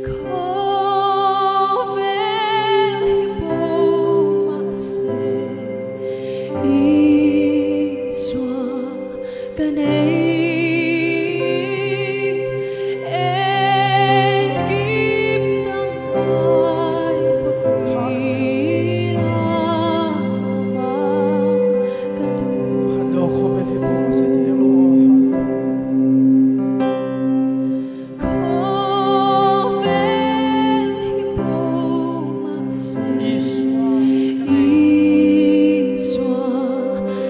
Khawvel hi pawh mahse Isua ka nei. Engkim dang ai pawhin amah ka duh. Khawvel hi pawh mahse Isua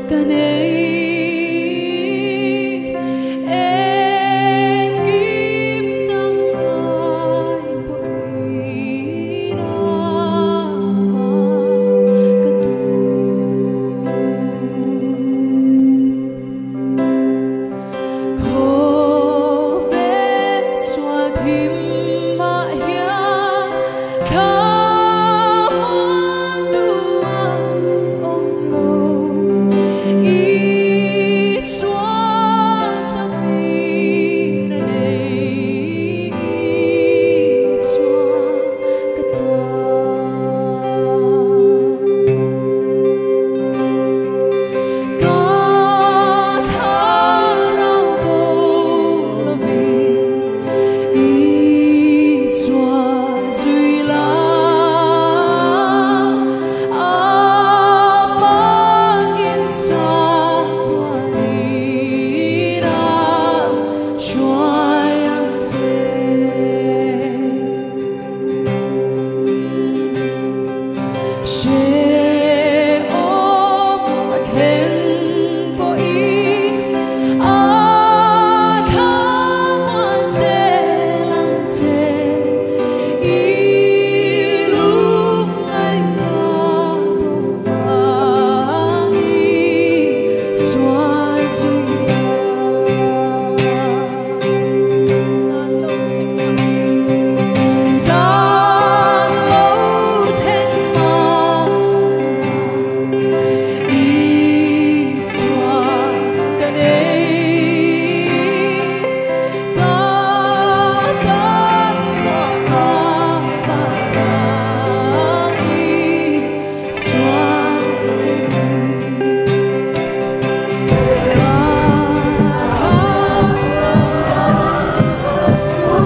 ka nei. Engkim dang ai pawhin amah ka duh. Khawvel sual thim mah hian thlamuan tu an awm lo. Isua chauhin a nei, Isua ka ta. Ka thlarau bo lovin Isua zui la, a pain chatuanin a hruai ang che. Hrehawm a thlen pawhin a thlamuan zel ang che. I lungngaihna bo vang Isua zui la. Zan lo thleng mahse, zan lo thleng mahse Isua ka nei. Ka tan muah a vang Isua a ni. Ka thlarau dam la chu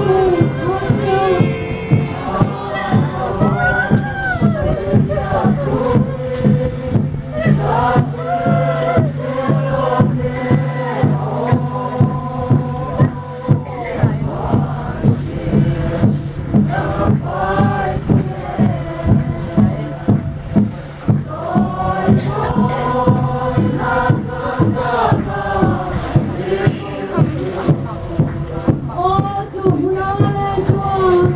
Aw chu hmuna len chuan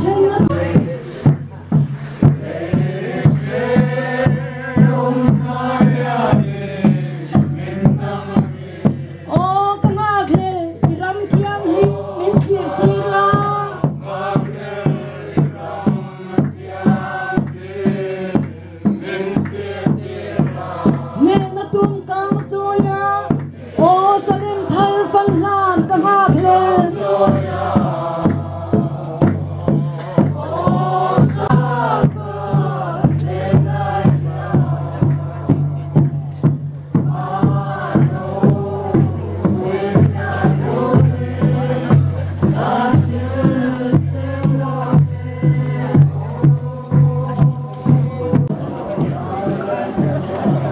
Thenna Aw ka nghakhlel i ram thianghlim min thlir tir la. Hnehna tum kang a chawi a, aw Salem thar fan hlan ka nghakhlel.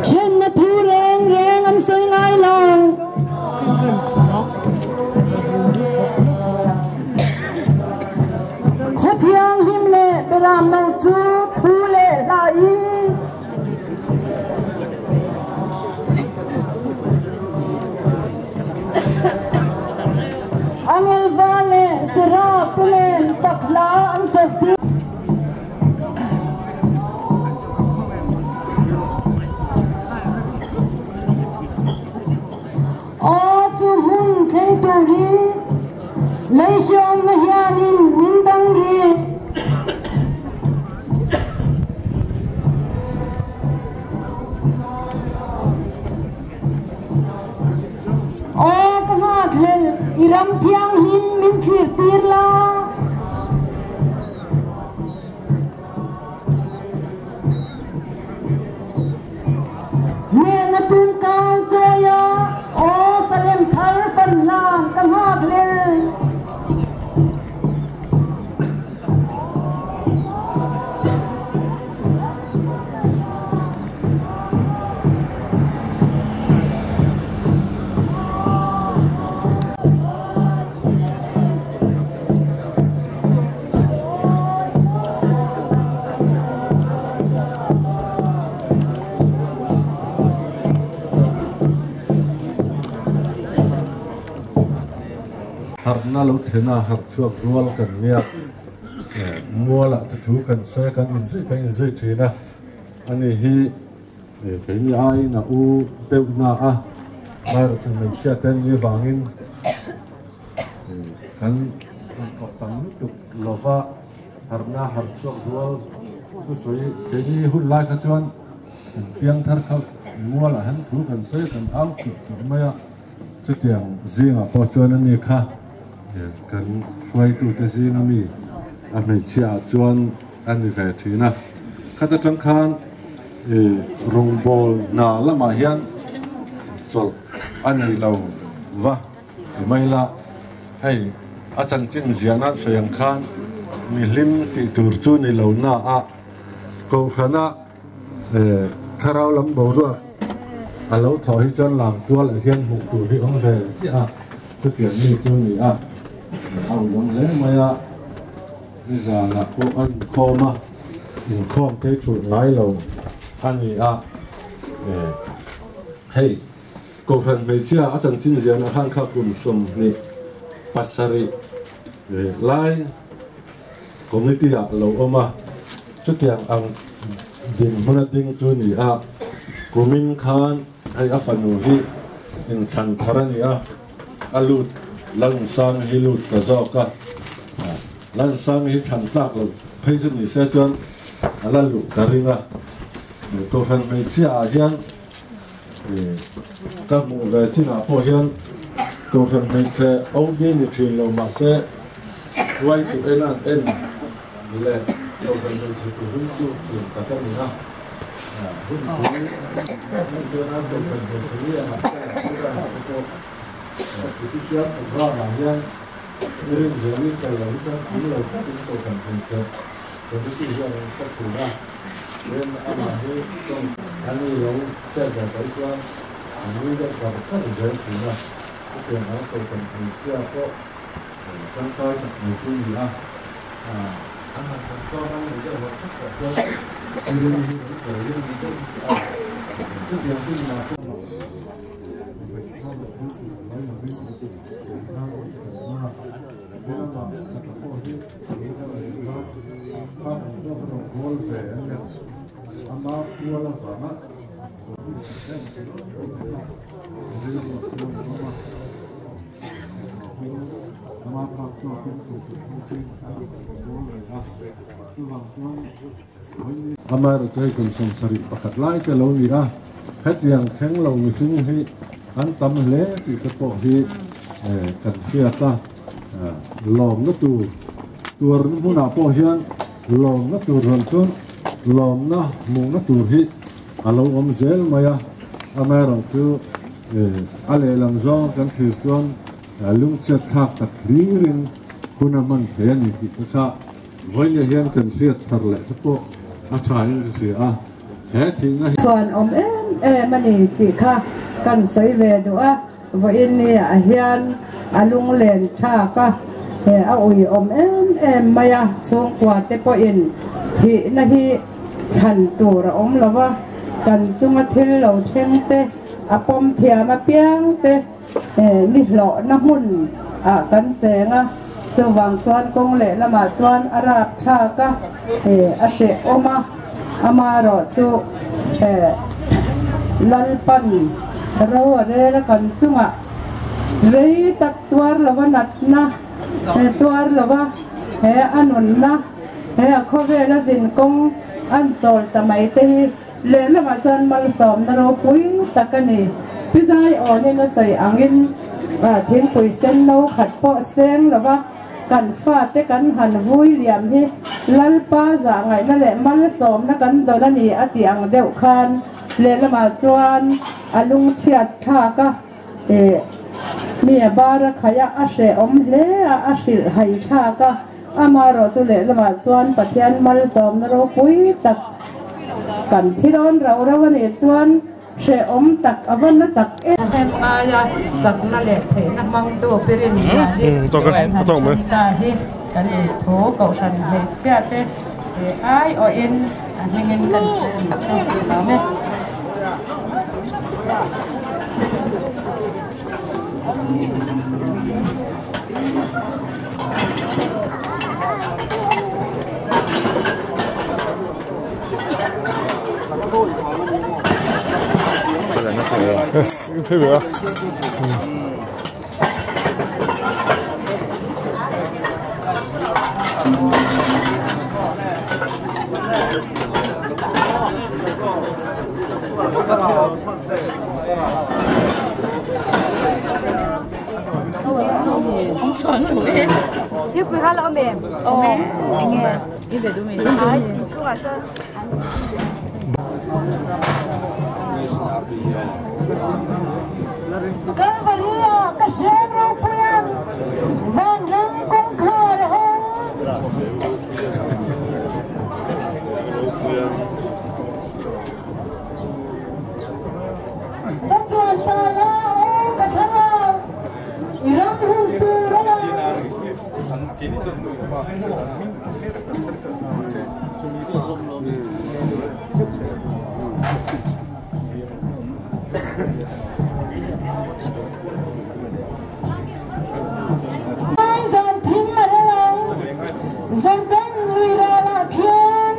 Thenna thu reng reng an sawi ngai lo. Khaw thianghlim leh beram no chu thu leh hla in. Angelva leh Seraph te nen fak hla an chawk tir. Aw chu hmun thleng turin lei hriamna hianin min dang rih. Aw ka nghakhlel i Ram thianghlim min thlir tir la. Hnehna tungkau chawi a, Aw Salem thar fan hlan ka nghak lel. Harhna lo thlen a, harh chhuak rual kan nia. Mualah te thu kan sawi a, kan inzui kan inzui thin a, ani hi keini aiin a u deuh na a, amaherawhchu hmeichhia te an nih avangin kan inkawp tam lutuk lova harhna harh chhuak rual chu sawi keini hun lai kha chuan kan piang thar kha mualah hian thu kan sawi kan au churh churh mai a. Chutiang zingah pawh chuan a ni kha kan hruaitute zinga mi a hmeichhia ah chuan a ni ve thin a. Khat atang khan rawngbâwl hna lamah hian chawlh a nei lo va ti mai la, hei a chanchin ziahna sawi ang khan mi hlim tih tur chu ni lo na a Kohhrana Thlarau lam boruak a lo thawh hi chuan lam kual ah hian hmuh tur hi awm ve chiah a, chutiang mi chu a ni a, a ulawm hle mai a, nizanah pawh a inkhawm a, inkhawm phei thulh ngai lo a ni a, hei Kohhran hmeichhia a chanchin ziahna khan kha kum 27 lai Committee ah lo awm a, chutiang ang dinhmun a ding chu ni a, kumin khan hei a fanu hi inthlan thar a ni a, a lut Lalnsang hi lut ta zawk a, Lalnsang hi thlan tlak loh phei chu ni se chuan a la luh ka ring a, Kohhran hmeichhia ah hian ka hmuh ve chinah pawh hian Kohhran hmeichhe OB ni thin lo mahse Hruaitu en an en leh Kohhran hmeichhe tu hun chu thin tak a ni a, hun pui entirna Kohhran hmeichhe lianah te lah chu te pawh Official programme ah hian rinzeli tel lo hi chuan an lo tlatin Kohhran hmeichhe committee hian an hre thin a. Tin, amah hi tawng a ni lo chet ve mai chuan a nui deuh char char zel thin a, chutiang ang Kohhran hmeichhia pawh tangkai tak mai chu a ni a, an han thlan chuan an nei deuh hlauh tak tak chuan thilin hi an sawi ring deuh chiah a, chutiang chu ni mahse Amaherawhchu hei kum 71 lai te lo ni a, hetiang thleng lo mihring hi an tam hle tih te pawh hi kan hriat a. Lawmna tur tuarna hmunah pawh hian lawmna tur rawn chuan lawmna hmuhna tur hi a lo awm zel mai a, amaherawhchu a lehlam zawng kan thlir chuan lungchhiat thlak tak hlirin hun a hman thei a ni tih te kha vawiin hian kan hriat thar leh te pawh a thain ka hria a, he thihna hi. Chhuan awm em em a ni tih kha kan sawi ve duh a. Vawiin ni ah hian a lunglen thlak a, he a ui awm em em mai a, chhungkua te pawhin thihna hi thlan tur a awm lo a, kan chunga thil lo thleng te, a pawm thiam apiang te ni hlawhna hmun ah kan cheng a, chuvang chuan kawng lehlamah chuan a rap thlak a, a hrehawm a. Amaherawhchu he Lalpan ro a rel a kan chungah rei tak tuar lova natna he tuar lova he a nunna he a khawvela zinkawng an chawl ta mai te hi lehlamah chuan malsawmna ropui tak a ni. Pi Zaiawnin a sawi angin Thingpui sen no khat pawh seng lova kan fate kan han vui liam hi Lalpa zah ngaihna leh malsawmna kan dawn a ni a tih ang deuh khan lehlamah chuan a lungchhiat thlak a, mi a bar a khaih a, a hrehawm hle a, a hrilh hai thlak a, amaherawhchu lehlamah chuan Pathian malsawmna ropui tak kan thi dawn rauh rauh a nih chuan Hrehawm tak a va na tak em. Hnem ngaia chakna leh theihna hmangtu Pirin Zia hi kan han hre ta hi kan inthu kohhran hmeichhia te aiawhin a hmingin kan sawi ang chu ti lawm e. Kalvaria ka hrem ropuian vanram kawngkhar a hawng. Ka chuan ta la aw ka thlarau i ram hun tur a lang. Zan thim a rel ang, Jordan lui ralah khian.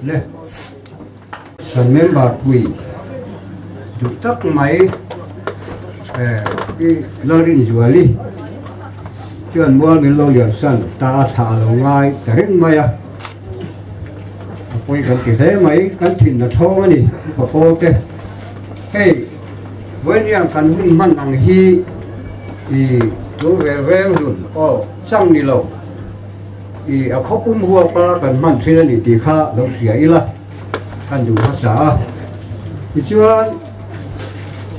Le kan member pui duh tak mai i Lalrinzuali chuan mual min lo lian san ta a thlah a lo ngai ta reng mai a a pawi kan ti hle mai kan thin a thawng a ni upa pawl te hei vawiin kan hun hman ang hi i tu ve veng hlun aw chang ni lo. I a khaw pum huapa kan hman thin a ni tih kha lo hria ila kan duh hmasa a. Tichuan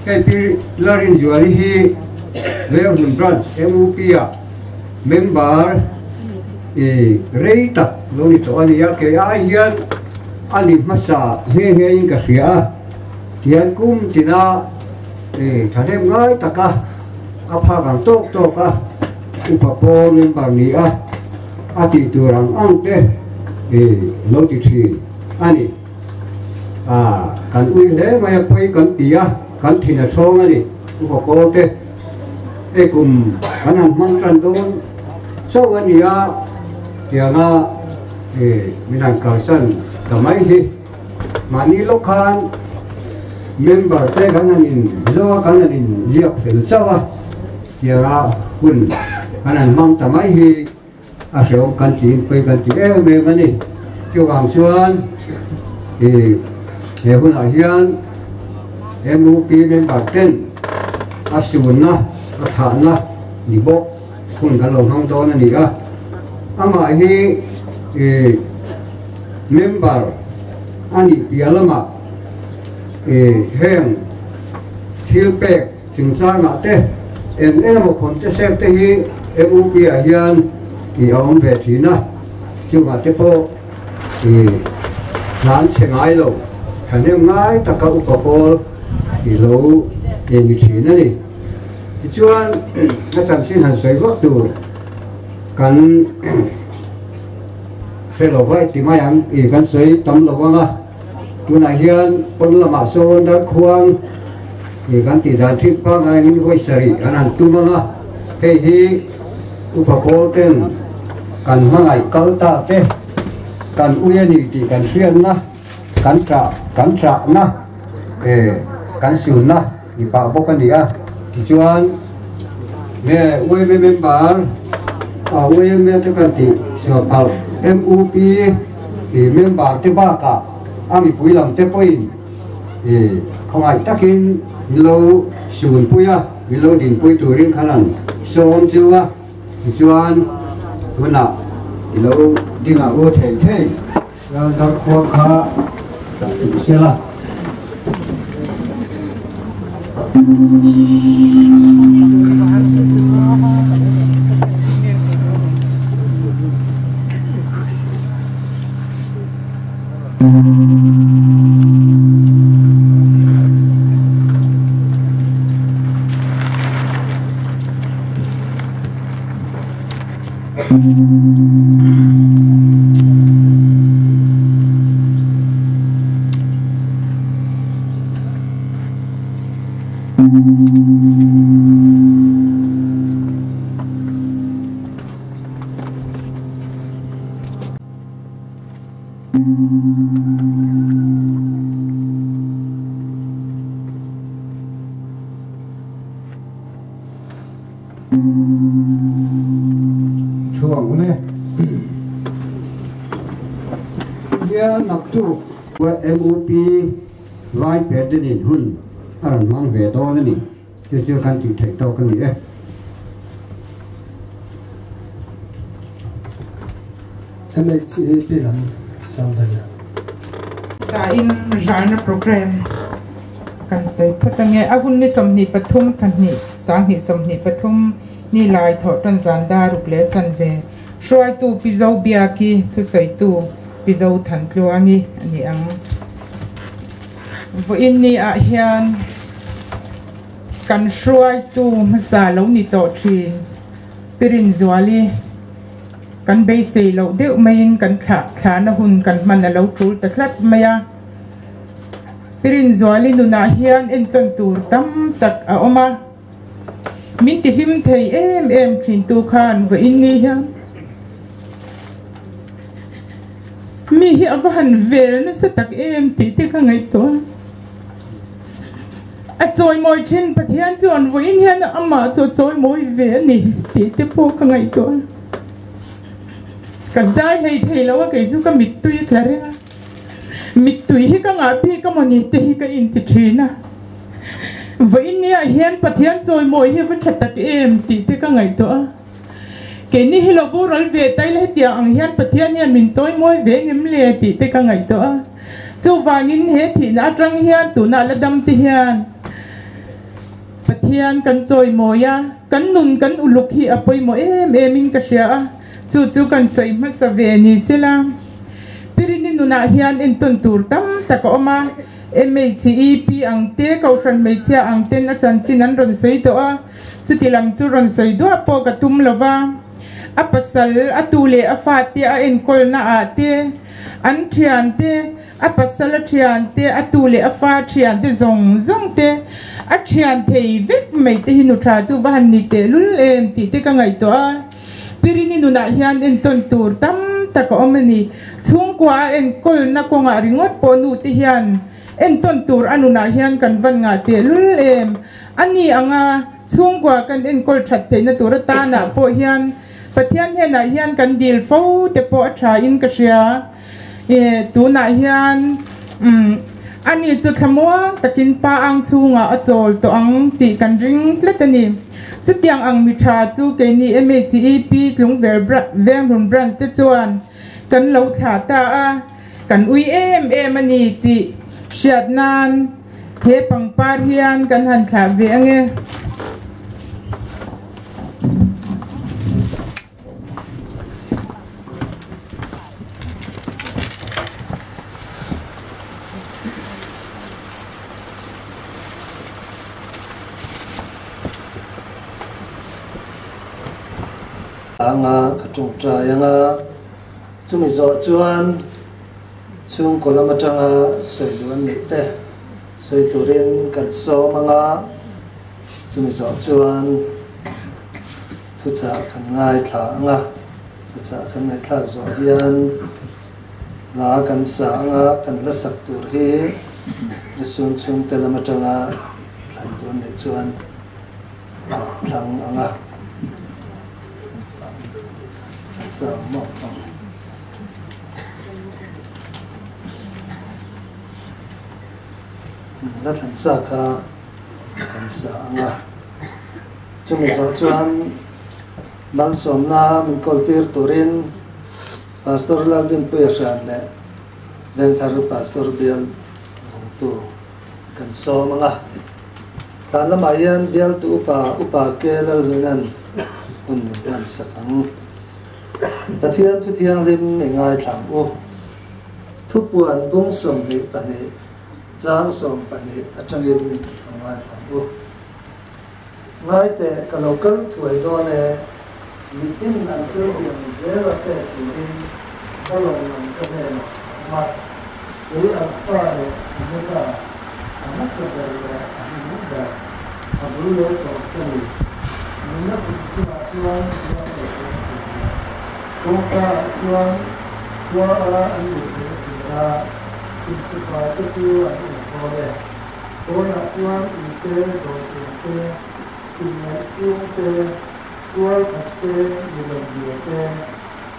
hei Pi Larinzuali hi Venghlun Branch MUP ah member i rei tak lo ni tawh a ni a, kei ai hian a ni hmasa nghe nghe in ka hria a, tihian kum tina i thahnem ngai taka a phak ang tawk tawk a. Upa pawl member ni a, a tih tur ang ang te i lo ti thin a ni. A, kan ui hle mai a, pawi kan ti a, kan thin a chhawng a ni. Upa pawl te hei kum kan han hmang tan dawn chauh a ni a, tianga i min han kalsan ta mai hi. Mahni lawk khan member te kan han in zo a, kan han in ziak fel chauh a, tianga hun kan han hmang ta mai hi a hrehawm kan tiin pawi kan ti em em a ni. Chuvang chuan ih he hunah hian MUP member ten a sunna a thlahna ni bawk hun kan lo hmang dawn a ni a, amah hi ih member a nih piah lamah ih heng thil pek chungchangah te eng emaw khawn te sek te hi MUP ah hian ih a awm ve thin a, chungah te pawh ih hlan chhe ngai lo thahnem ngai taka upa pawl ih lo ih ni thin a ni. Tichuan a chanchin han sawi vak tur kan hre lo vai ti mai ang ih kan sawi tam lo ang a, tunah hian pawn lamah sawn darkhuang ih kan tih dan thin pangngai angin vawi sarih an han tum ang a, hei hi upa pawl ten kan hmangaih kal ta te kan ui a ni tih kan hriatna kan chah kan chahna eh kan sunna Ni pah bawk a ni a, tichuan nge UMA member ah UMA te kan tih sual phal MUP ih member te bakah a mipui lam te pawhin ih khawngaih takin min lo sunpui a, min lo dinpui turin khan an sawm chu a, tichuan tunah i lo ding ah u thei thei. Lal khua kha tak tum sela. Thu ang hun e. Nia naktuk MUP Vai President hun a rawn hmang ve dawn a ni. Chu chu kan tih theih tawk a ni e. MHAP lam sang daih a. Sa in ralna program kan sawi phawt ange. A hun ni 23 thahnih sanghnih 23 ni lai thawh tan zan dar ruk leh chanve hruaitu Pi Zo Biaki thusawitu Pi Zo Thantluangi a ni ang. Vawiin ni ah hian kan hruaitu hmasa lo ni tawh thin Pi Rinzuali Kan beisei loh deuh maiin kan thlah thlahna hun kan hman a lo tul ta tlat mai a. Pi Rinzuali nunah hian entawn tur tam tak a awm a. Min ti hlim thei em em thintu khan vawiin ni hian mi hi a va han vel nasa tak em tih te ka ngaihtuah a. A chawimawi thin Pathian chuan vawiin hian amah chu a chawimawi ve a ni tih te pawh ka ngaihtuah a. Ka zai hlei thei lo a, kei chu ka mittui a tla reng a. Mittui hi ka ngah bik a mawni te hi ka inti thin a. Vawiin niah hian Pathian chawimawi hi a va tha tak em tih te ka ngaihtuah a. Keini hi lo boral ve ta ila hetiang ang hian Pathian hian min chawimawi ve ngem le tih te ka ngaihtuah a. Chuvangin he thihna atang hian tunah la dam te hian Pathian kan chawimawi a, kan nun kan uluk hi a pawimawh em em in ka hria a, chu chu kan sawi hmasa ve ni sela. Pirini nunah hian entawn tur tam tak a awm a, MHEP ang te, Kohhran hmeichhia ang ten a chanchin an rawn sawi tawh a, chuti lam chu rawn sawi duah pawh ka tum lova. A pasal, a tu leh a fate a enkawlna ah te, An thiante, a pasal a thiante, a tu leh a fa thiante zawng zawng te a thian thei vek mai te hi nu tha chu va han ni teh lul em tih te ka ngaihtuah a. Pirini nunah hian entawn tur tam tak a awm a ni. Chhungkua a enkawlna kawngah ringawt pawh nu te hian entawn tur a nunah hian kan van ngah tehlul em. A ni anga chhungkua kan enkawl that theihna tur atanah pawh hian Pathian hnenah hian kan dil fo te pawh a tha in ka hria. E, tunah hian umm ani chu thlamuang takin pa ang chhungah a chawl tawh ang tih kan ring tlat a ni. Chutiang ang mi tha chu keini MHEP Tlungvel Vengrun Branch te chuan kan lo thlah ta a, kan ui em em a ni tih hriat nan he pangpar hian kan han thlah ve ange. Anga ka tawngtai anga chumi zawh chuan chhungkaw lam atanga sawi duh an nih te sawi turin kan sawm anga chumi zawh chuan Thuchah kan ngaithla ang a, thuchah kan ngaihthlak zawh hian hla kan sa ang a, kan hla sak tur hi Lusun chhungte lam atanga thlan duh an neih chuan kan thlang ang a, kan sa ang maw ang. Hla thlan sa kha kan sa ang a. Chumi zawh chuan malsawmna min kawltir turin Pastor Laldinpuia Hran leh Vengthar Pastor Bial Vawngtu kan sawm ang a. Tlan lamah hian Bialtu Upa Upa Ke Lalhluinan hun min hmansak ang. Pathian thu thianghlim i ngaithla ang u. Thupuan bung 22 chang 12 atangin ka ngaithla ang u. Ngai teh, ka lo kal thuai dawn e, mitin an thil biang zel a pek turin ka lawmman ka hnenah a awm a, kei Alpha leh Omega, a hmasa ber leh a hnuhnung ber, a bul leh tawp ka ni. Nunna kum chungah chuan ruang lo peng tur leh kawngka ah chuan khua a an luh theihna tura insifai te chu an inkawl e. Pawnah chuan ui te, dawhsiam te, inngaih chiang te, tual khat te, milem bia te,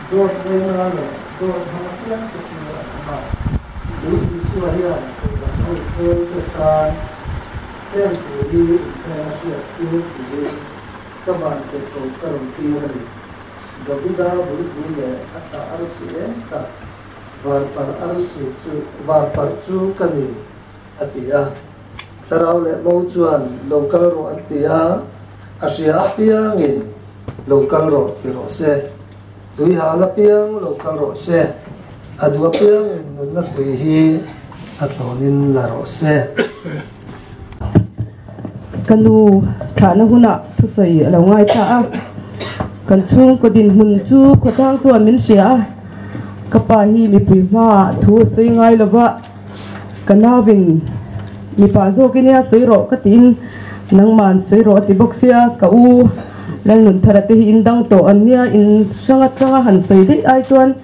dawt ngaina leh dawt hmang apiang te chu an awm a. Kei Isua hian Kohhran ho pawl te tan heng thu hi inhnena hriat tir turin ka van tirhkoh ka rawn tir a ni. Davida bulpui leh a thlah arsi eng tak varparh arsi chu varparh chu ka ni. a ti a. Thlarau leh Mo chuan, Lo kal rawh an ti a, a hria apiangin, Lo kal rawh ti rawh se. Tui hal apiang lo kal rawh se, a duh apiangin nunna tui hi a tlawnin la rawh se. Ka nu thlahna hunah thusawi a lo ngai ta a, kan chhungkaw dinhmun chu khawtlang chuan min hria a, ka pa hi mipui hmaah thu a sawi ngai lova, Ka nauvin mipa zawk i nia sawi rawh ka tiin nangman sawi rawh a ti bawk sia, ka u Lalnunthara te hi in dang tawh an nia, in hrang atanga han sawi daih ai chuan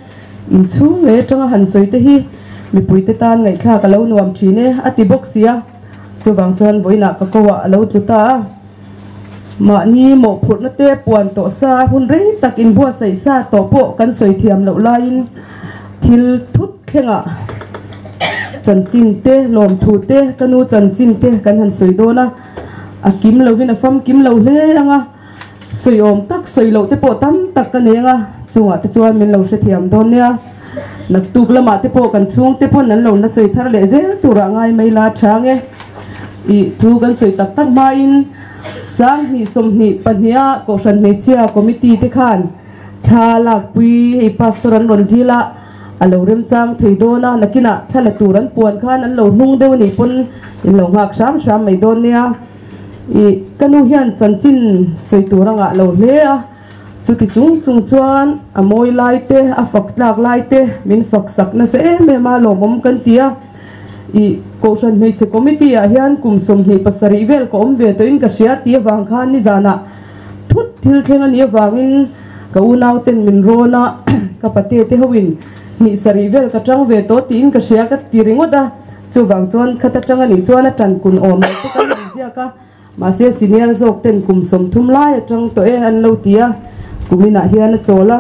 in chhung leh atanga han sawi te hi mipui te tan ngaihthlak a lo nuam thin e a ti bawk sia, chuvang chuan vawiinah ka ko ah a lo tlu ta a. Mahni mawhphurhna te puan tawh sa hun rei tak inbuatsaih sa tawh pawh kan sawi thiam loh laiin thil thut thlengah chanchin te, lawmthu te, ka nu chanchin te kan han sawi dawn a, a kim lovin a famkim lo hle ang a, sawi awm tak sawi loh te pawh tam tak ka nei ang a, chungah te chuan min lo hrethiam dawn nia. Naktuk lamah te pawh kan chhungte pawn an lo la sawi thar leh zel turah ngai mai la chang e. I thu kan sawi tak tak hmain 20 22 a Kohhran Hmeichhia Committee te khan thla lakpui hei Pastor an rawn dil a, a lo remchang thei dawn a, nakinah thla la tur an puan khan an lo hnung deuh a nih pawn in lo nghak hram hram mai dawn nia. I ka nu hian chanchin sawi tur a ngah lo hle a. Chuti chung chung chuan a mawi lai te, a fak tlak lai te min fak sak nasa em em a, lawmawm kan ti a. Ih, Kohhran Hmeichhe Committee ah hian kum 27 vel ka awm ve tawhin ka hria tih avang khan nizanah thut thil thleng a nih avangin ka unau ten min rawn a. ka pate te hoin hnih sarih vel ka tang ve tawh tiin ka hria ka ti ringawt a, chuvang chuan khata tang a nih chuan a tan kun awm lo te kan han ziak a, mahse senior zawk ten kum 30 lai a tang tawh e an lo ti a, kuminah hian a chawl a,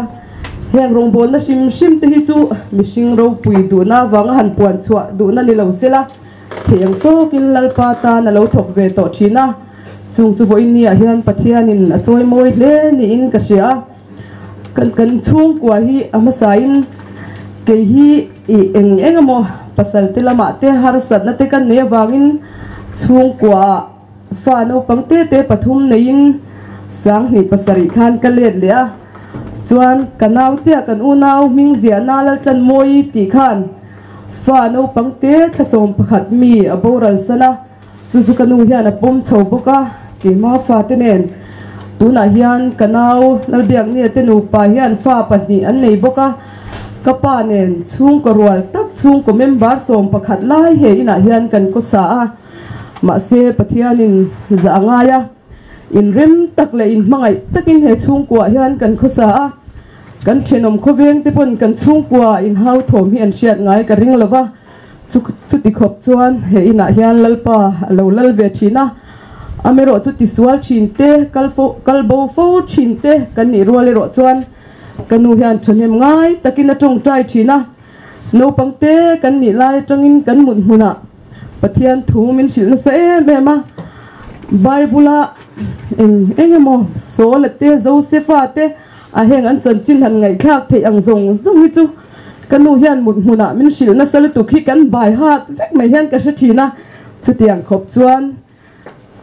heng rawngbawlna hrim hrim te hi chu mihring ropui duhna avanga han puan chhuah duhna ni lo sela, Thei ang tawkin Lalpa tan a lo thawk ve tawh thin a, chung chu vawiin niah hian Pathianin a chawi mawi hle niin ka hria a. Kan kan chhungkua hi a hmasain kei hi i eng eng emaw pasal te lamah te harsatna te kan nei avangin chhungkuaah fa naupang te te pathum neiin 2007 khan ka let leh a. Chuan ka nau chiah kan unau hming ziahna Laltlanmawi tih khan Fa naupang te thla 11 mi a boral san a, chu chu ka nu hian a pawm chho bawk a, keimah fate nen. Tunah hian ka nau Lalbiaknia te nupa hian fa pahnih an nei bawk a, ka pa nen chhungkaw rual tak chhungkaw member 11 lai he inah hian kan kaw sa a, mahse Pathianin zah a ngai a, inrem tak leh inhmangaih takin he chhungkuaah hian kan khaw sa a. Kan thenawm khawveng te pawn kan chhungkua inhau thawm hi an hriat ngai ka ring lo va, chu chuti khawp chuan he inah hian Lalpa a lo lal ve thin a, amaherawh chu tisual thin te, kal fo kal bo fo thin te kan nih rual erawh chuan ka nu hian thahnem ngai takin a tawngtai thin a, naupang te kan nih lai atangin kan mut hmunah Pathian thu min hrilh nasa em em a, Bible a eng eng emaw Saul-a te Josefa te A heng an chanchin han ngaihthlak theih ang zawng zawng hi chu ka nu hian mut hmunah min hrilh nasa lutuk hi kan bai hat vek mai hian ka hre thin a, chutiang khawp chuan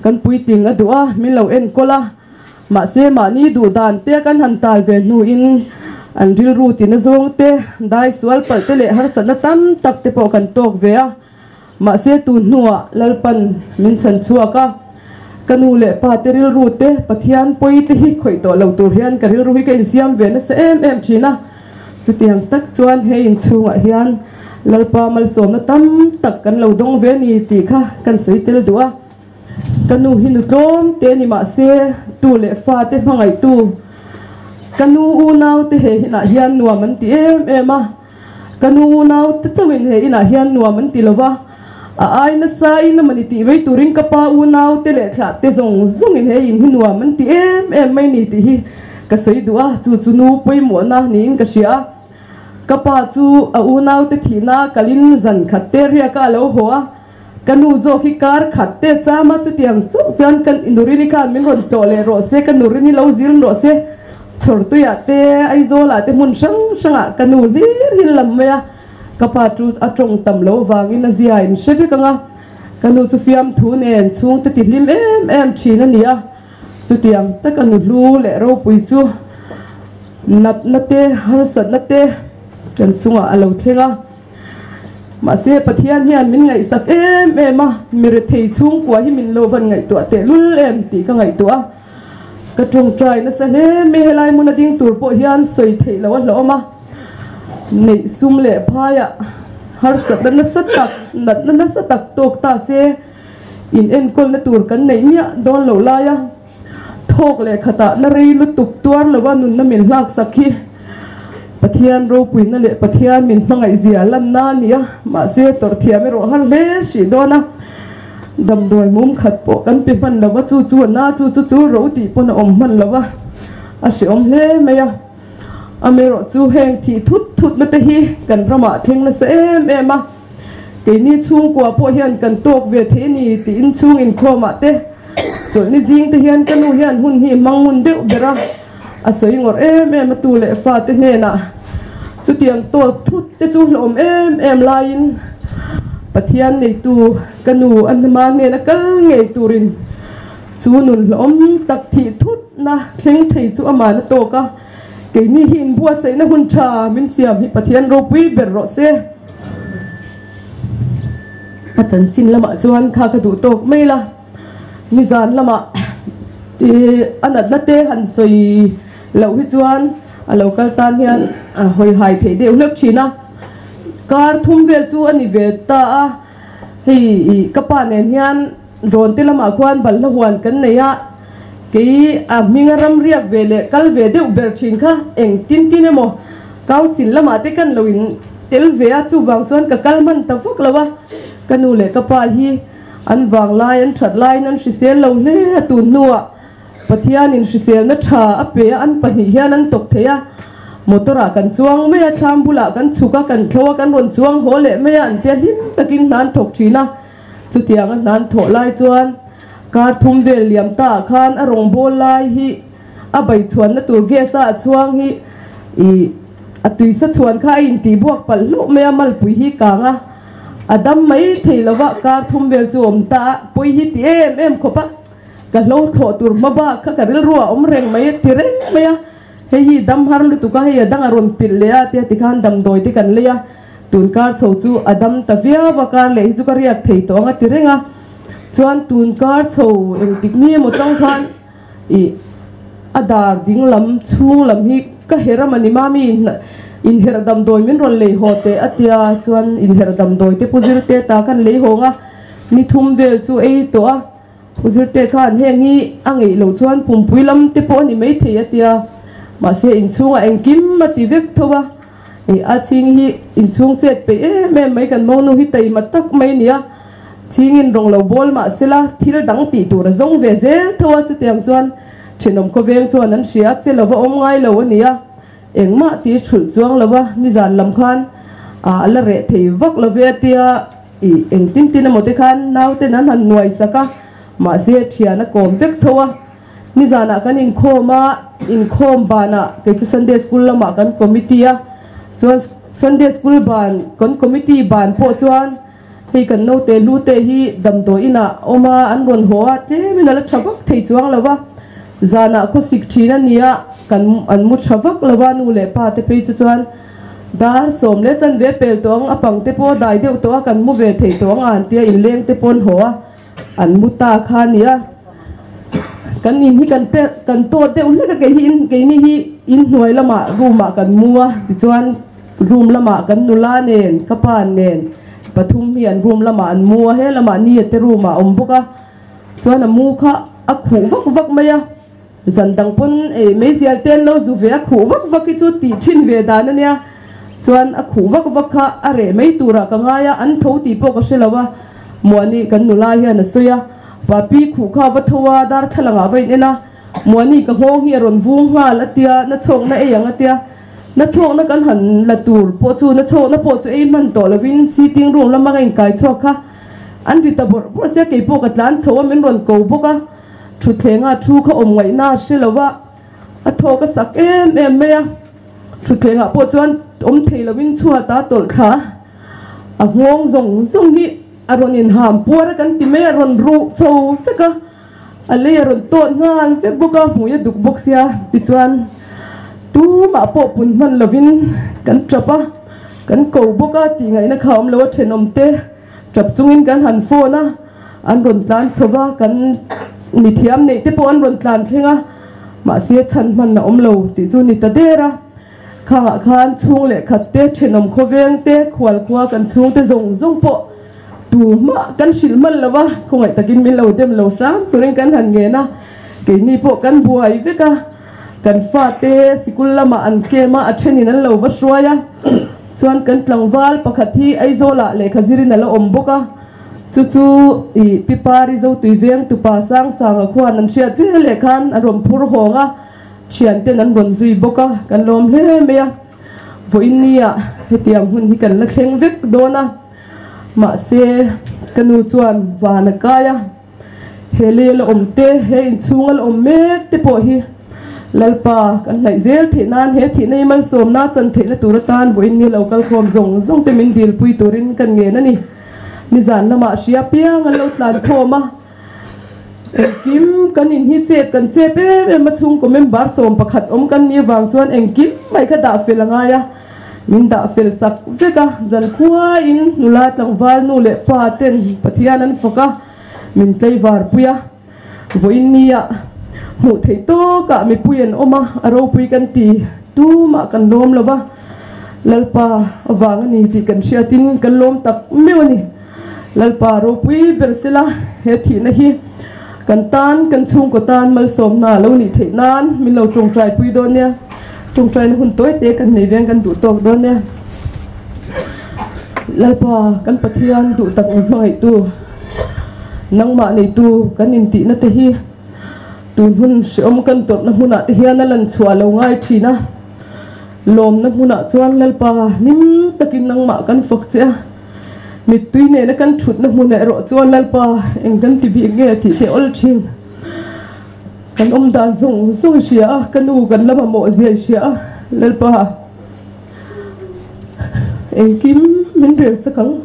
kan puitling a duh a, min lo enkawl a, mahse mahni duh dan te kan han tal ve hnuin an rilru tina zawng te, dai sual palh te leh harsatna tam tak te pawh kan tawk ve a. Mahse tun hnuah Lalpan min chhan chhuak a, ka nu leh pa te rilru te, Pathian pawi te hi khawih tawh lo tur hian ka rilru hi ka insiam ve nasa em em thin a. Chutiang tak chuan he inchhungah hian Lalpa malsawmna tam tak kan lo dawng ve ni tih kha kan sawi tel duh a. Ka nu hi nu tlawm te ni mahse tu leh fa te hmangaihtu ka nu unau te he hinah hian nuam an ti em em a. Ka nu unau te chauhin he inah hian nuam an ti lo va, a ai nasa in a mani tih mai turin ka pa unau te leh thlah te zawng zawngin he in hi nuam an ti em em mai ni tih hi ka sawi duh a, chu chu nu pawimawhna niin ka hria a. Ka pa chu a unau te thihna kalin zan khat te riaka a lo haw a, ka nu zawk hi kar khat te chama chutiang chauh chuan ka nurini khan min rawn tlawh leh rawh se, ka nurini lo zir rawh se, Chhawrtuiah te, Aizawlah te hmun hrang hrangah ka nu hlir hi lam mai a, ka pa chu a tawng tam lo vangin a zia in hre vek ang a, ka nu chu fiamthu nen chhungte ti hlim em em thin a ni a, chutiang taka nu hlu leh ropui chu natna te, harsatna te kan chungah a lo thleng a. Mahse Pathian hian min ngaihsak em em a, mi rethei chhungkua hi min lo van ngaihtuah tehlul em tih ka ngaihtuah a. Ka tawngtai nasa hle mai helai hmun a ding tur pawh hian sawi theih loh a hlawm a, neih sum leh phaiah harsatna nasa tak, natna nasa tak tawk ta se in enkawlna tur kan neih miah dawn loh lai a, thawk leh khatah na rei lutuk tuar lova nunna min hlaksak hi Pathian ropuina leh Pathian min hmangaihzia lanna a ni a, mahse tawrh thiam erawh har hle hrih dawn a. Damdawi mum khat pawh kan pe hman lo va, chu chu a na, chu chu chu ro tih pawn a awm hman lo va, a hrehawm hle mai a. Amaherawh chu heng thih thut thutna te hi kan ramah thleng nasa em em a, keini chhungkua pawh hian kan tawk ve thei a ni tiin chhung inkhawmah te chawlhni zing te hian ka nu hian hun hi hmang ngun deuh ber a, a sawi ngawrh em em a tu leh fate hnenah chutiang tawt thut te chu hlawm em em laiin Pathian neitu ka nu a hnama hnena kal ngei turin chu nun hlawm tak thih thutna thleng thei chu aman a tawk a, keini hi inbuatsaihna hun tha min siam hi Pathian ropui ber rawh se. A chanchin lamah chuan kha ka duh tawk mai la. Nizan lamah a natna te han sawi loh hi chuan a lo kal tan hian a hawi hai theih deuh hlek thin a, kar thum vel chu a ni ve ta a, hei ka pa nen hian rawn te lamah khuan balhla huan kan nei a, kei a hminga ram riak ve leh kal ve deuh ber thin kha eng tin tin emaw. Council lamah te kan lo in tel ve a, chuvang chuan ka kal hman ta vak lo a. Ka nu leh ka pa hi an vang lai, an that laiin an hrisel lo hle a, tun hnuah Pathianin hriselna tha a pe a, an pahnih hian an tawk thei a. Motor ah kan chuang mai a, thlam bulah kan chhuk a, kan thlo a, kan rawn chuang haw leh mai a, an tia hlim takin hna an thawk thin a. Chutianga hna an thawh lai chuan kar thum vel liam ta ah khan a rawngbâwl lai hi a bai chhuanna tur gas a a chhuang hi ih a tuisa chhuan kha a intih buak palh hlauh mai a, malpui hi kang a, a dam mai thei lova kar thum vel chu awm ta a, pawi hi ti em em khawp a. Ka hlo thlawh tur hma bak kha ka rilru a awm reng mai a ti reng mai a, hei hi dam har lutuk a, hei a dang a rawn pilh leh a tia tikhan damdawi te kan lei a, tun kar chho chu a dam ta viau a, kar leh hi chu ka riak thei tawh ang a ti reng a, chuan tun kar chho engtik ni emaw chang khan ih a dar ding lam chhung lam hi ka her a mani mami inherh damdawi min rawn lei haw teh a tia chuan inherh damdawi te pu zirte ta kan lei hawng a, ni thum vel chu ei tawh a. Pu Zirte khan heng hi a ngeih loh chuan pumpui lam te pawh a ni maithei a tia, mahse inchhungah engkim a ti vek tho a, ih a chhing hi inchhung chet peih em em mai kan monu hi taima tak mai a ni a, chhingin rawng lo bawl mah sela thil dang tih tur a zawng ve zel tho a, chutiang chuan thenawm khawveng chuan an hria che lova awm ngai lo a ni a, engmah ti thulh chuang lo a, nizan lam khan a la reh thei vak lo ve a tia. Ih, engtin tin emaw te khan nauten an han nuai sak a, mahse thian a kawm vek tho a. Nizanah kan inkhawm a, inkhawm banah kei chu Sunday School lamah kan committee a, chuan Sunday School ban, kan committee ban pawh chuan hei kan naute hlute hi damdawi inah awm a, an rawn haw a, tlemin a la tha vak thei chuang lo va, zanah khawsik thin a nia, kan an mu tha vak lo va, nu leh pa te phei chu chuan. Dar sawm leh chanve pel tawh ang, a pang te pawh dai deuh tawh a, kan mu ve thei tawh ang a an tia inleng te pawn haw a, an mu ta kha a nia. Kan in hi kan te kan tawt deuh hlek a, kei hi in keini hi inhnuai lamah room ah kan mu a, tichuan room lamah kan nula nen ka pa nen pathum hi an room lamah an mu a, he lamah ni a te room ah a awm bawk a, chuan a mu kha a khuh vak vak mai a. Zan dang pawn ei meizial te an lo zu ve a, khuh vak vak hi chu tih thin ve dan a nia. Chuan a khuh vak vak kha a reh mai turah ka ngai a, an tho tih pawh ka hre lo a. Muani kan nula hian a sawi a, Papi khuh kha va tho a, darthlalangah va in en a, Muani ka nghawng hi a rawn vung nghal a tia, na chhawkna ei ang a tia. Na chhawkna kan han la tur pawh chu na chhawkna pawh chu ei hman tawh lovin sitting room lama ka inkai chhuak kha an ri ta bawrh bawrh sia, kei pawh ka tlan chho a, min rawn ko bawk a. Thutthlengah thu kha awm ngaihna a hre lo va, a thawk a sak em em mai a. Thutthlengah pawh chuan awm thei lovin chhuat a tawlh thla a, a nghawng zawng zawng hi a rawn inham puar a kan ti mai a, rawn ruh chho vek a, a lei a rawn tawt nghal vek bawk a, hmui a duk bawk sia. Tichuan tumah pawh pun hman lovin kan tap a, kan ko bawk a, tih ngaihna kha a awm lo a, thenawmte Tap chungin kan han phone a, an rawn tlan chho va, kan mithiam neih te pawh an rawn tlan thleng a, mahse chhan hman a awm lo tih chu ni ta der a. Khangah khan chhung leh khat te, thenawm khawveng te, khual khua kan chhung te zawng zawng pawh tumah kan hrilh hman lo va, khawngaih takin min lo dem lo hram turin kan han ngen a, keini pawh kan buai vek a. Kan fate sikul lamah an kem a, a thenin an lo va hruai a, chuan kan tlangval pakhat hi Aizawlah lehkha zirin a la awm bawk a, chu chu ih Pi Pari Zotui veng tupa Sangsanga khuan an hriat ve leh khan an rawn phur hawng a, thianten an rawn zui bawk a, kan lawm hle mai a, vawiin nia hetiang hun hi kan la thleng vek dawn a, mahse ka nu chuan van a kai a. He lei a la awm te, he inchhung a la awm mek te pawh hi Lalpa kan hnaih zel theih nan he thihna hi malsawmna chan theihna tur atan vawiin ni lo kalkhawm zawng zawng te min dilpui turin kan ngen a ni. Nizan lamah hria piang an lo tlan khawm a, engkim kan in hi chep kan chep em em a, chhungkaw member 11 awm kan nih avang chuan engkim mai kha dah fel a ngai a. Min dah fel sak vek a, zankhuain nula tlangval nu leh pa ten Pathian an fak a, min tlaivar pui a. Vawiin nia hmuh theih tawkah mipui an awm a, a ropui kan ti tumah kan lawm lo va, Lalpa avang a ni tih kan hriatin kan lawm tak meuh a ni. Lalpa ropui ber sela he thihna hi kan tan, kan chhungkaw tan malsawmna lo nih theih nan min lo tawngtai pui dawn nia. Tawngtaina hun tawi te kan nei veng kan duh tawk dawn e. Lalpa kan Pathian duh tak min hmangaihtu, nangmah neitu kan intihna te hi tun hun hreawm kan tawrhna hmunah te hian a lan chhuah lo ngai thin a. Lawmna hmunah chuan Lalpa hlim takin nangmah kan fak che a, mittui nena kan thutna hmunah erawh chuan Lalpa eng kan ti bik nge tih te awl thin. Kan awm dan zawng zawng i hria a, ka nu kan la mamawh zia i hria a, Lalpa engkim min rel sak ang.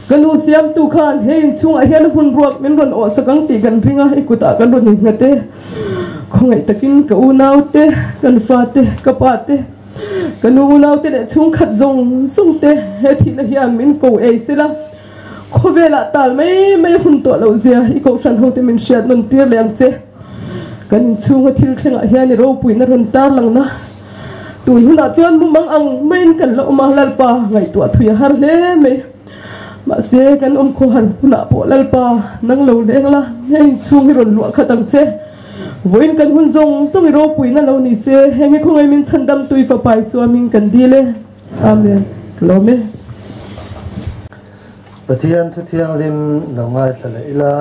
Ka nu siamtu khan he inchhungah hian a hun ruak min rawn awh sak ang tih kan ring a, i kutah kan rawn innghat e. Khawngaih takin ka unaute, kan fate, ka pate, ka nu unaute leh chhungkhat zawng zawngte he thihna hian min ko ei sela. Khawvelah tal mai mai a hun tawh loh zia i kohhran hote min hriat nawn tir leh ang che. Kan inchhunga thil thlengah hian i ropuina rawn tarlangna tun hunah chuan mumang ang maiin kan la awm a, Lalpa ngaihtuah thui a har hle mai. Mahse, kan awm khawhar hunah pawh Lalpa nang lo leng la, he inchhung hi rawn luah khat ang che. Vawiin kan hun zawng zawng i ropuina lo ni se, heng hi khawngaih min chhandam tui fapa Isua hming kan dil e. Amen. Ka lawm e. Pathian thu thianghlim lo ngaithla leh ila,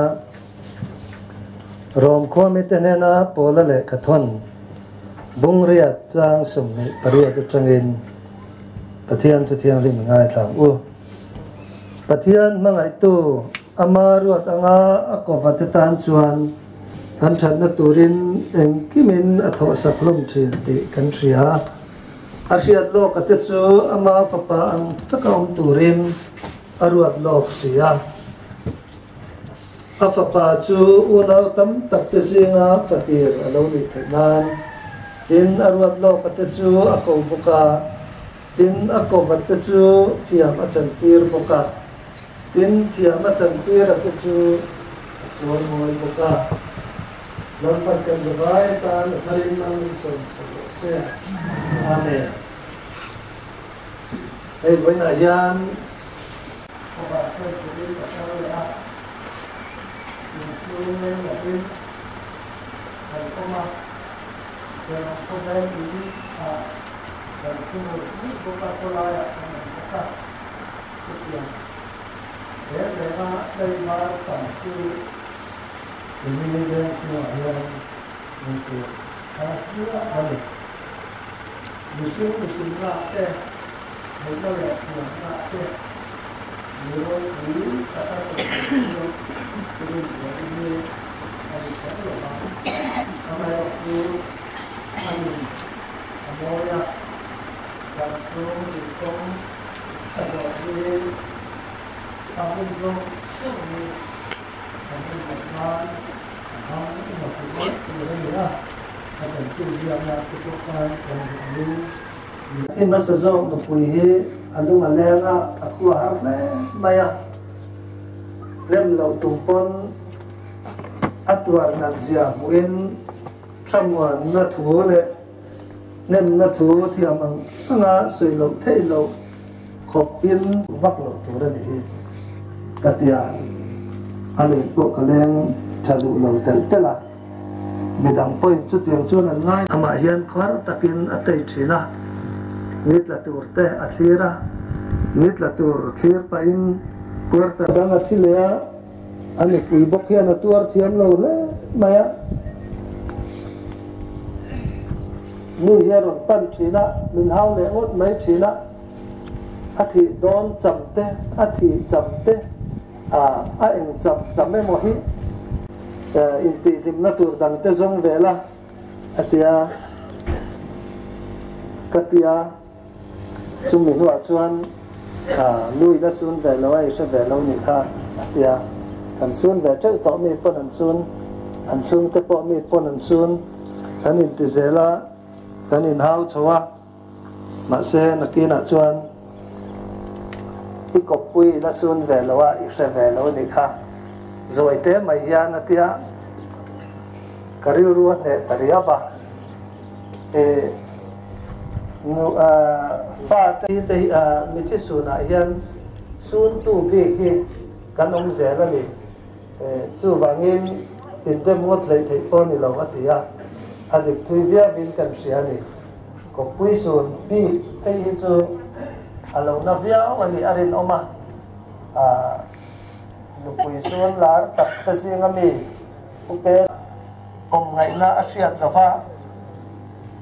Rom khuamite hnena Paula lehkha thawn Bungriat chang 28 atangin Pathian thu thianghlim i ngaithla ang u. Pathian hmangaihtu ama ruat anga a kawvate tan chuan an thatna turin engkimin a thawhsak hlawm thin tih kan hria. A hriat lawk a te chu ama fapa ang taka awm turin a ruat lawk si a. A fapa chu unau tam tak te zinga fatir a lo nih theih nan tin a ruat lawk a te chu a ko bawk a, tin a kawvat te chu thiam a chantir bawk a, tin thiam a chantir a te chu a chawimawi bawk a. Lalpan kan zavai atan a tharin mang min sawm sak rawh se. Amen. Hei vawiinah hian Khawah chuan turin ka kal leh a, inchhung leng lovin kan awm a, Ṭhenawm khawvel in ah kan thu mur zut bawk a, khawlaiah kan awm bawk a, chutiang reng renga tlaivar tam chu Keini veng chhungah hian hmuh tur thar hluah a ni. Mihring mihrinna te, theihna leh thiamna te, mi ropui taka sawi tur chu rinzawh hi a ni kher lo vang. Amaherawhchu a nun a mawi a, dam chhung zinkawng a zawh hi a hun zawng zawng hi Kan en loh nan a hmang emaw tih mai tur a ni a, a chanchin ziakna te pawh khan kan duh angin Thi hmasa zawk nupui hi a lung a leng a, a khua har hle mai a, rem loh tum pawn a tuar nat zia hmuhin thlamuanna thu leh hnemna thu thiam ang anga sawi loh theih loh Khawpin vak loh tur a ni hi ka ti a, a lei pawh ka leng tha duh lo telh telh a, midang pawhin chutiang chuan an ngai. Amah hian khuar takin a tei thin a, ni tla tur te a thlir a, ni tla tur thlir pahin quarter dang a thi leh a, a nupui bawk hian a tuar thiam lo hle mai a. Nu hi a rawn pan thin a, min hau leh ngawt mai thin a. A thih dawn cham te, a thih cham te, a eng cham cham emaw hi intihhlimna tur dang te zawng ve la a ti a, ka ti a. Chumi hnuah chuan Lui la sun ve lo a, i hre ve lo nih kha a ti a. Kan sun ve teuh tawh mi pawn an sun, an chhungte pawh mi pawn an sun, kan inti zel a, kan inhau chho a. Mahse, nakinah chuan i kawppui i la sun ve lo a, i hre ve lo nih kha. Zawi te mai hian a tia, ka rilru a hneh ta riau a. E, nu, fa te hi mithi sunah hian suntu bik hi kan awm zel a ni. E, chuvangin indem ngawt hleih theih pawh a ni lo a ti a, a dik thui viauin kan hria a ni. Kawppui sun bik phei hi chu a lo na viau a nih a rinawm a, ah nupui sun lar tak te zinga mi Upe awm ngaihna a hriat lo va,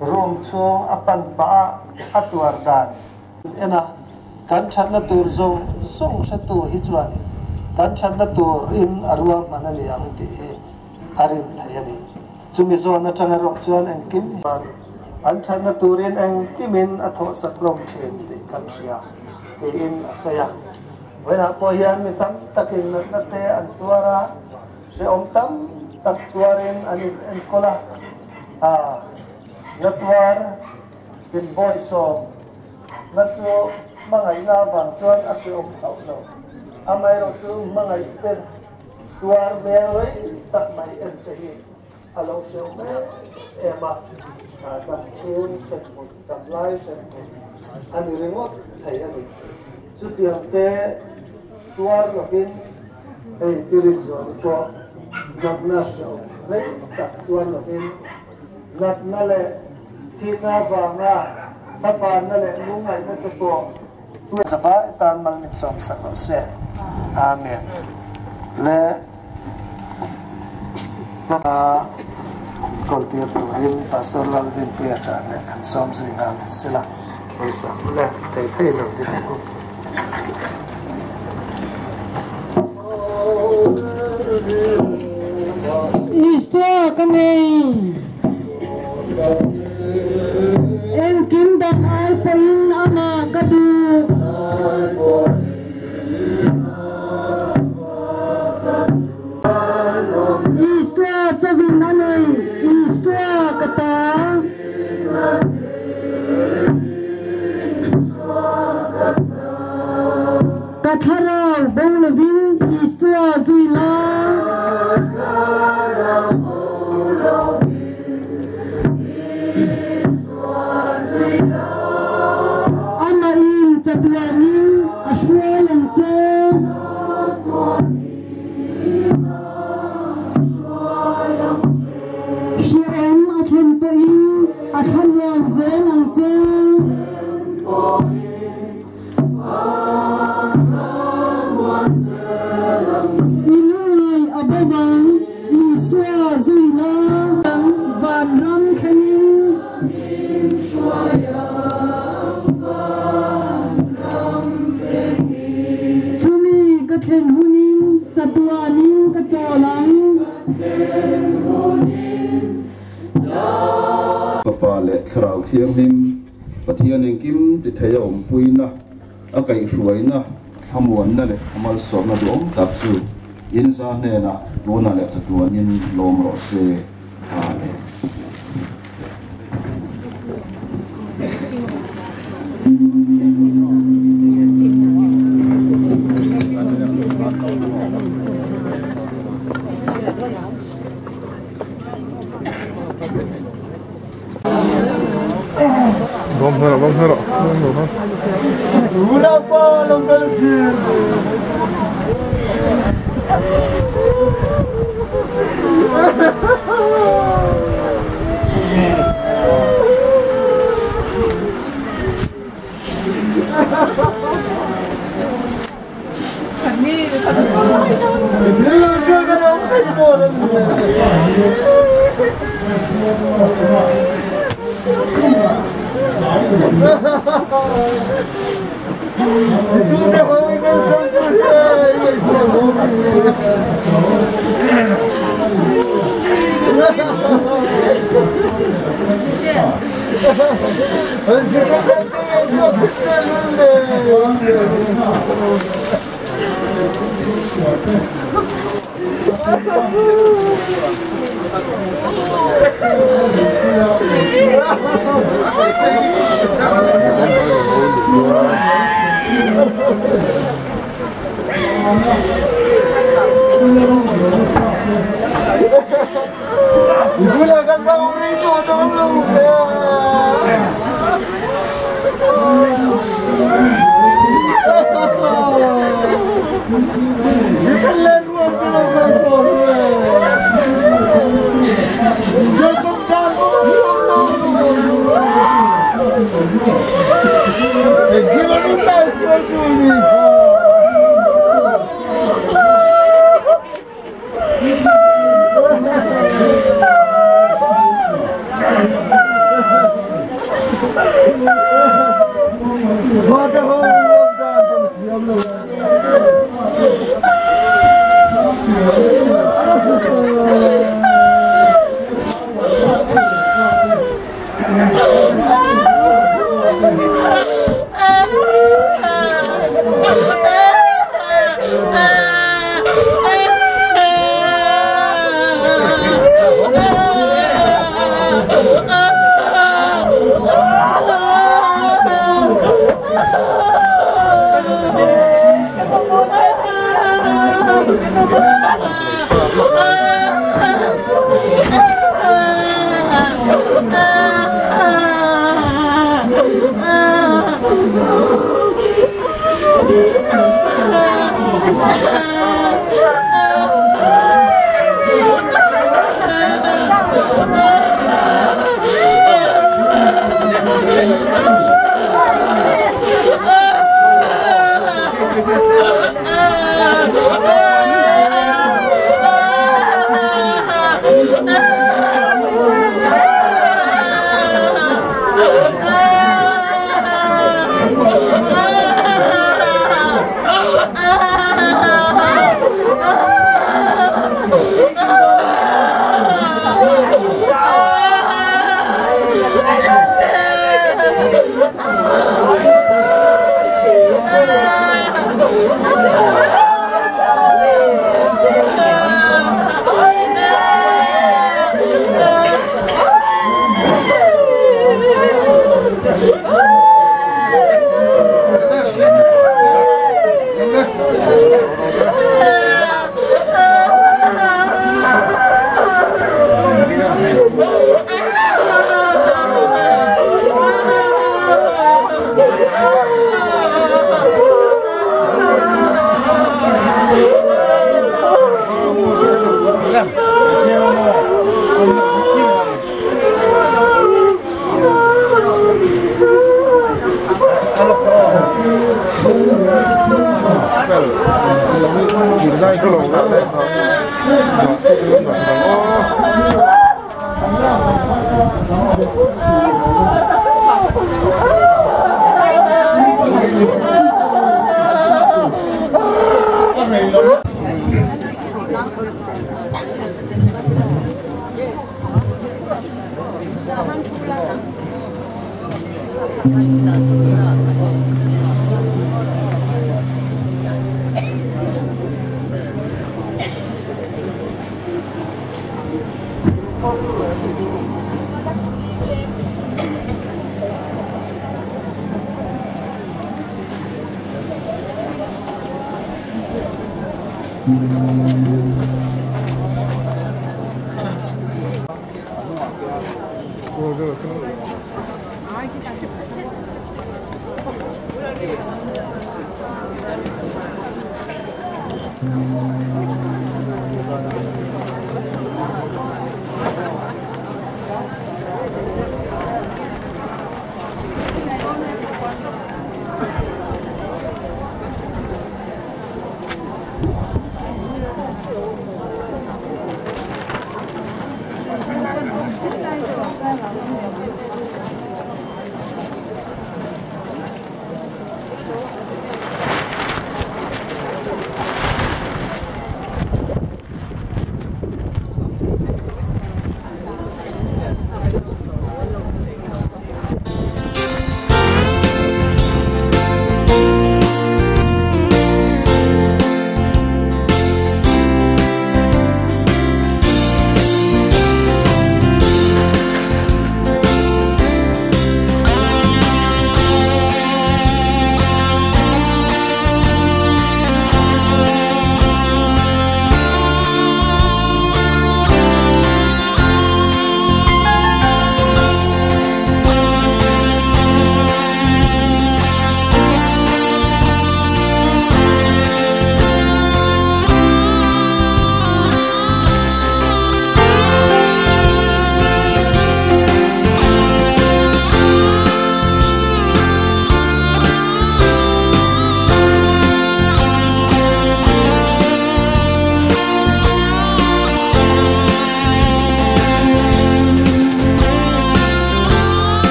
room chhung a pan pah a a tuar dan en a, kan thatna tur zawng zawng hretu hi chuanin kan thatna turin a ruahman a ni ang tih hi a rin thei a ni. Chumi zawn atang erawh chuan engkim hian an thatna turin engkimin a thawhsak hlawm thin tih kan hria, tiin a sawi a. Vawiinah pawh hian mi tam takin natna te an tuar a, hrehawm tam tak tuarin an in enkawl a, a na tuar in bawihsawm na chu hmangaihna avang chuan a hrehawm hauh lo. Amaherawhchu hmangaih te Tuar hmel rei tak mai en te hi a lo hreuh em em a, dam chhung hremhmun, dam lai hremhmun a ni ringawt thei a ni. Chutiang te tuar lovin hei Pirit Zuali pawh natna hreuh rei tak tuar lovin natna leh thihna avanga thlapanna leh lungngaihna te pawh Tu zava i tan mal min sawm sak rawh se. Amen. Le hla kawl tir turin Pastor Laldinpuia tha leh kan sawm zui nghal ni sela. Pawisa le thei thei lo ding ang u. Isua ka nei. Engkim dang ai pawhin amah ka duh. Isua chawin a nei, Isua ka ta. Ka thlarau bo lovin Isua zui la. Amah in chatuanin a hruai ang che. Hrehawm a thlen pawhin a thlamuan zel ang che. I lungngai a bo vang Isua zui la. Vanram thlengin. Chumi ka thlen hunin chatuanin ka chawl ang. Fapa leh Thlarau Thianghlim Pathian engkim ti thei a awmpuina, a kaihhruaina, thlamuanna leh a malsawmna duhawm tak chu inza hnenah tuna leh chatuanin lawm rawh se. Amen.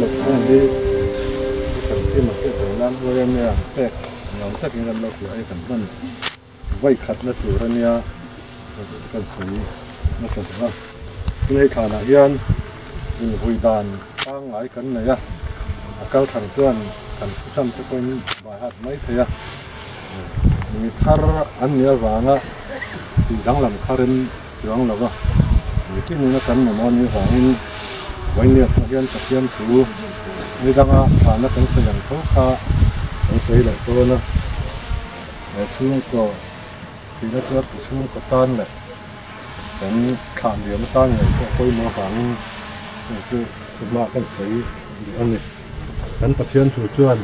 Lo hi kan kim a hriat theih nan YMA ang pek ni awm takin kan lo hria a hei kan hman vawi khat na tur a nia kan sawi nasa duh a. Tin hei thlanah hian invui dan pangngai kan nei a, a kal thang chuan kan thusam te pawhin bai hat mai thei a, mi thar an nih avanga tih danglam kha rem chuang lo va, mi tinin a kan mamawh anih avangin Vawinia pawh hian Pathian thu ni danga thana kan sawi ang tho kha kan sawi leh dawn a, he chhungkaw thihna tuartu chhungkaw tan leh kan thlah liam atan ngei pawh pawimawh avangin heng chu thuhma kan sawi duh a ni. Kan Pathian thu chuan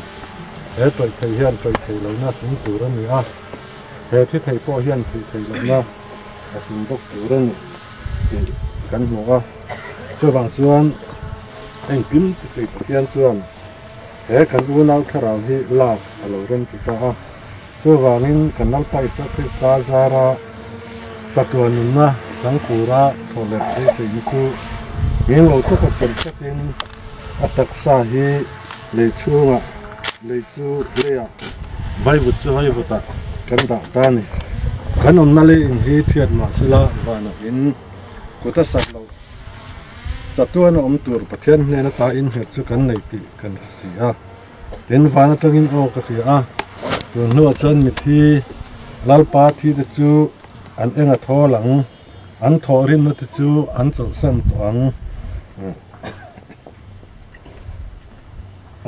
he tawih thei hian tawih theih lohna a sum tur a ni a, he thi thei pawh hian thih theih lohna a sum bawk tur a ni tih kan hmu a. Chuvang chuan engkim ti thei Pathian chuan he kan unau thlarau hi lak a lo rem ti ta a. Chuvangin kan Lalpa Isua Krista zara chatuan nunna Sangkura thaw leh beiseina chu ngeng lo taka chelh tlatin a taksa hi lei chhungah lei chu leiah vaivut chu vaivutah kan dah ta a ni. Kan awmna lei in hi thiat mahsela vanah in kut a sak loh chatuan a awm tur Pathian hnen ata innghet chu kan nei tih kan hre si a. Tin, van atangin aw ka hria a, tun hnuah chuan mithi Lalpa thi te chu an eng a thawl ang, an thawhrimna te chu an chawlhsan tawh ang.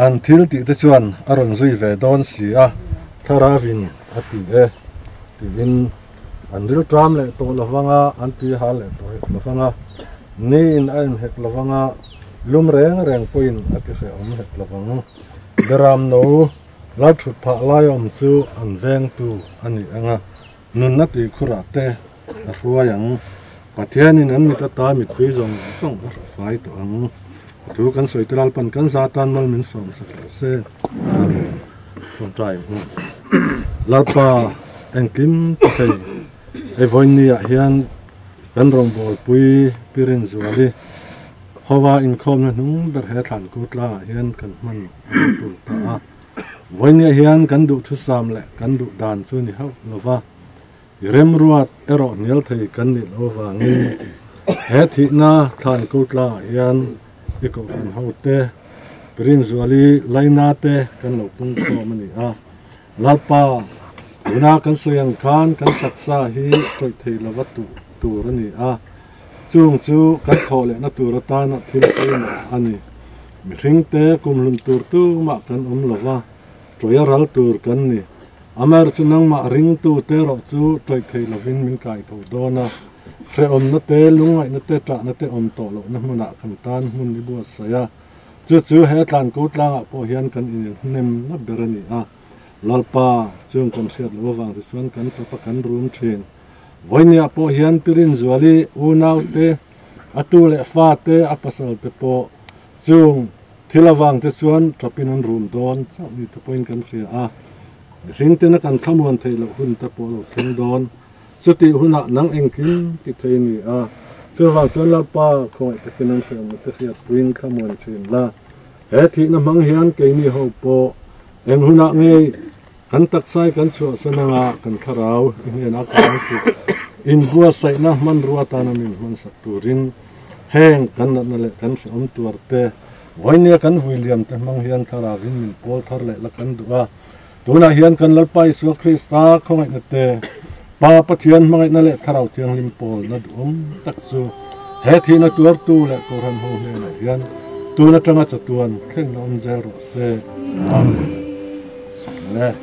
An thil tih te chuan a rawn zui ve dawn si a, Thlarauin a ti e, tiin an rilṭam leh tawh lovanga, an tui hal leh tawh hek lovanga, niin a inhek lovanga, Lum reng reng pawhin a ti hrehawm hek lo vang. Beram no lal thut phah lai awm chu an vengtu a ni ang a, nunna tui khurah te a hruai ang. Pathianin an mit ata mittui zawng zawng a hruh fai tawh ang. A thu kan sawi te Lalpan kan za tan mal min sawm sak rawh se. Amen. Tawngtai ang u. Lalpa engkim ti thei hei vawiinniah hian kan rawngbawlpui Pi Rinzuali Hova inkhawmna hnung ber he thlan ku tlangah hian kan hman a lo tul ta a. Vawinia hian kan duhthusam leh kan duh dan chu ni hauh lo va, i remruat erawh hnial thei kan nih loh avangin he thihna thlan ku tlangah hian i kohhran hote, Pirinzuali Laina te kan lo pung khawm a ni a. Lalpa, tuna kan sawi ang khan kan taksa hi tawih thei lova tuh tur a ni a. Chung chu kan thawh lehna tur atana thil pawimawh a ni. Mihringte kumhlun tur tumah kan awm lo va, tawih a ral tur kan ni. Amaherawhchu chu nangmah ringtute erawh chu tawih thei lovin min kai tho dawn a. Hrehawmna te, lungngaihna te, ṭahna te awm tawh lohna hmunah kan tan hmun i buatsaih a. Chu chu he tlanko tlangah pawh hian kan inhnemna ber a ni a. Lalpa, chung kan hriat loh avang te chuan kan tawp a kan rum ṭhin. Vawinia pawh hian Pi Rinzuali unaute, a tu leh fate, a pasalte pawh chung thil avangte chuan ṭapin an rum dawn chauh ni te pawhin kan hria a. Mihring tena kan thlamuan theih loh hun te pawh a lo thleng dawn. Chutih hunah nang engkim ti thei a ni a. Chuvang chuan Lalpa khawngaih takin an hriatna te hriatpuiin thlamuan ṭhin la. He thihna hmang hian keini ho pawh eng hunah ngei Kan taksai kan chhuahsan anga kan thlarau i hnenah ka ang tih inbuatsaihna hmanrua atana min hmansak turin heng kan natna leh kan hrehawm tuar te, vawinia kan vui liam te hmang hian thlarauvin min pawl thar leh la kan duh a. Tunah hian kan Lalpa Isua Krista khawngaihna te, Pa Pathian hmangaihna leh Thlarau Thianghlim pawlna duhawm tak chu he thihna tuartu leh Kohhran ho hnenah hian tun atanga chatuan thlenna awm zel rawh se. Amen.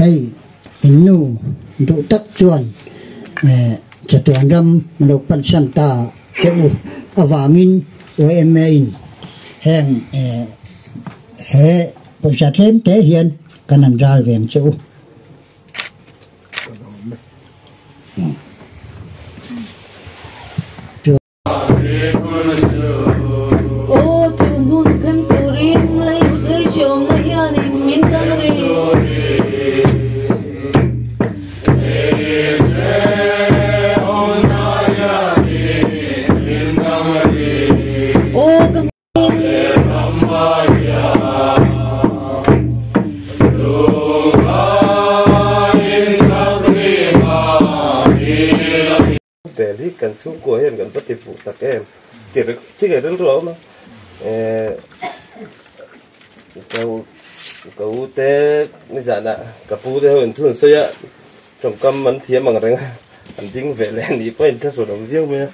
Hei in nu duh tak chuan chatuan ram lo pansan ta che u avangin yma in heng he pawisa tlem te hian kan han ral veng che u. Bel hi kan chhungkua hian kan va ti fuh tak em ti ti ka rilru a awm a eh ka ka u te nizanah ka pu te ho in thu an sawi a tawngkam an thiam ang reng a an ding ve leh a nih pawh a inthlahrun awm viau mai a